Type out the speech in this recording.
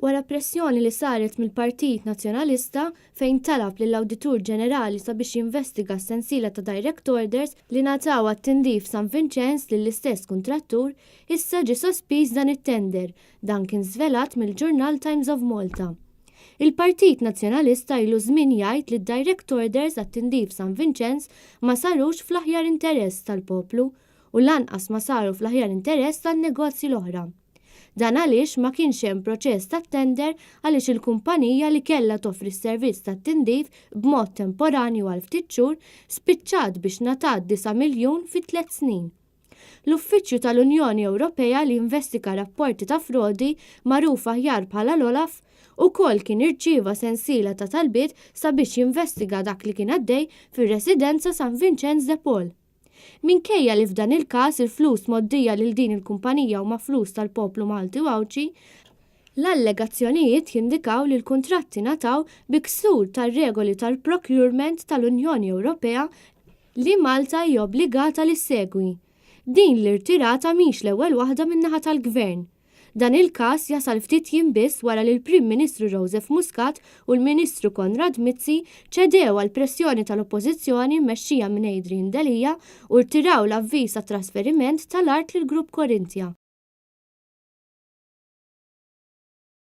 Wara pressjoni li saret mill-Partit Nazzjonalista fejn talab lill-Awditur Ġenerali sabiex jinvestiga s-sensiela ta' direct orders li ngħataw għat-tindif San Vinċenz lill-istess kuntrattur, issa ġie sospiż dan it-tender. Dan kien żvelat mill-ġurnal Times of Malta. Il-Partit Nazzjonalista ilu żmien jgħid li d-direct orders għat-tindif San Vinċenz ma sarux fl-aħjar interess tal-poplu u lanqas ma saru fl-aħjar interess tan-negozji l-oħra. Dan għaliex ma kienx hemm proċess ta' tender għaliex il-kumpanija li kellha toffri s-servizz tat-tindif b'mod temporanju għal ftit xhur spiċċat biex ngħatat 9 miljun fi tliet snin. L-Uffiċċju tal-Unjoni Ewropea li jinvestiga rapporti ta' frodi, magħruf aħjar bħala l-OLAF, ukoll kien irċieva sensiela ta' talbiet sabiex jinvestiga dak li kien għaddej fir-residenza San Vinċenz de Paul. Minkejja li f'dan il-każ il-flus mgħoddija lil din il-kumpanija huma flus tal-poplu Malti u Għawdxi, l-allegazzjonijiet jindikaw li l-kuntratti ngħataw bi ksur tar-regoli tal-procurement tal-Unjoni Ewropea li Malta hi obbligata li ssegwi. Din l-irtirata mhix l-ewwel waħda min-naħa tal-Gvern. Dan il-każ jasal ftit jiem biss wara li l-Prim Ministru Joseph Muscat u l-Ministru Konrad Mizzi ċedew għall-pressjoni tal-Oppożizzjoni mmexxija minn Adrian Delia u rtiraw l-avviż għat-trasferiment tal-art lill-Grupp Corinthia.